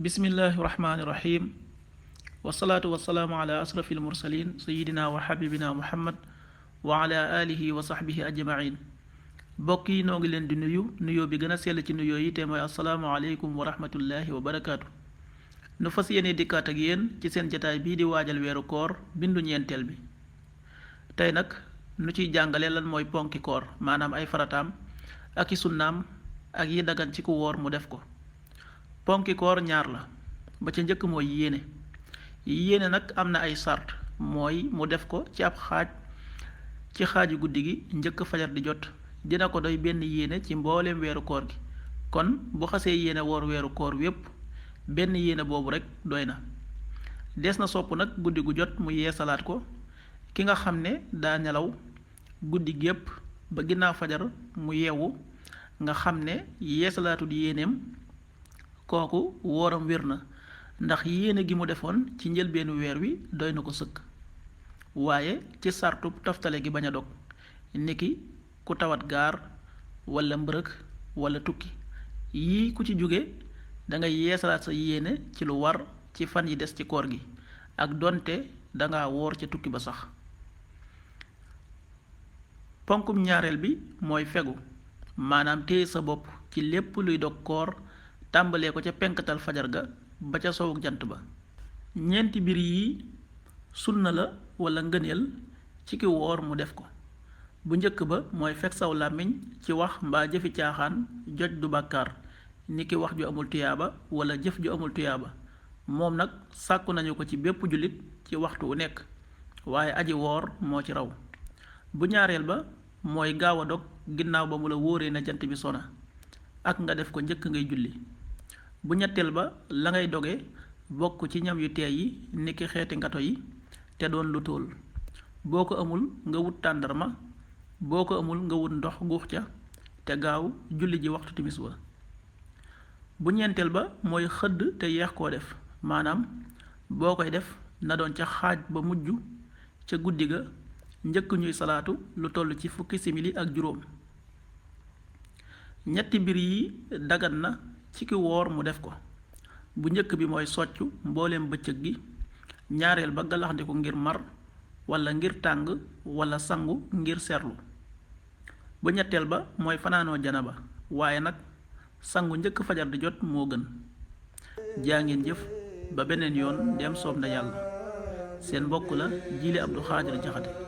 bismillahi rahmaani rahim wasalaatu wasalaamu ala asrafil mursalin sayidina wa xabibina muhammad wa ala alihi wa saxbihi ajmain bokk yi noo ngi leen di nuyoo bi gën a sell ci nuyoo yi te mooy asalaamualeykum wa rahmatullahi wa barakaatu. nu fas yéene dikkaat ak yéen ci seen jataay bii di waajal weeru koor bindu ñeenteel bi. tey nag nu ciy jàngale lan mooy ponki koor maanaam ay farataam ak i sunnaam ak yi dagan ci ku woor mu def ko. ponki koor ñaar la, ba ca njëkk mooy yéene nag am na ay sart, mooy mu def ko ci ab xaaj ci xaaju guddi gi njëkk fajar di jot, dina ko doy benn yéene ci mbooleem weeru koor gi. kon bu xasee yéene woor weeru koor wépp benn yéene boobu rekk doy na. des na sopp nag guddi gu jot mu yeesalaat ko. ki nga xam ne daa nelaw guddi gépp ba ginnaaw fajar mu yeewu nga xam ne yeesalaatu di yéeneem, kooku wooram wér na, ndax yéene gi mu defoon ci njëlbeenu weer wi doy na ko sëkk. waaye ci sartu toftale gi bañ a dog, niki ku tawat gaar walla mbërëg walla tukki. yii ku ci jóge dangay yeesalaat sa yéene ci lu war ci fan yi des ci koor gi, ak donte danga woor ca tukki ba sax. ponkum ñaareel bi mooy fegu, maanaam téye sa bopp ci lépp luy dog koor, tàmbalee ko ca penkatal fajar ga ba ca sowuk jant ba. ñeenti mbir yi sunna la walla ngëneel ci ki woor mu def ko. bu njëkk ba mooy fekk saw làmmiñ ci wax mbaa jëfi caaxaan joj du bàkkaar, ni ki wax ju amul tuyaaba walla jëf ju amul tuyaaba. moom nag sàkku nañu ko ci bépp jullit ci waxtu wu nekk, waaye aji woor moo ci raw. bu ñaareel ba mooy gaaw a dog ginnaaw ba mu la wóoree na jant bi sona, ak nga def ko njëkk ngay julli. bu ñetteel ba la ngay doge bokk ci ñam yu teey yi niki xeeti ngato yi te doon lu tóol. boo ko amul nga wut tàndarma, boo ko amul nga wut ndox guux ca te gaaw julli ji waxtu timis wa. bu ñeenteel ba mooy xëdd te yeex koo def, maanaam boo koy def na doon ca xaaj ba mujj ca guddi ga njëkk ñuy salaatu lu toll ci fukki simili ak juróom. ñetti mbir yi dagan na ci ki woor mu def ko. bu njëkk bi mooy soccu mbooleem bëccëg gi, ñaareel ba galaxndiku ngir mar walla ngir tàng walla sangu ngir seerlu. bu ñetteel ba mooy fanaanoo janaba, waaye nag sangu njëkk fajar di jot moo gën. jaa ngeen jëf ba beneen yoon dem soob na yàlla. seen mbokk la Jili Abdou Khadir Jaxate.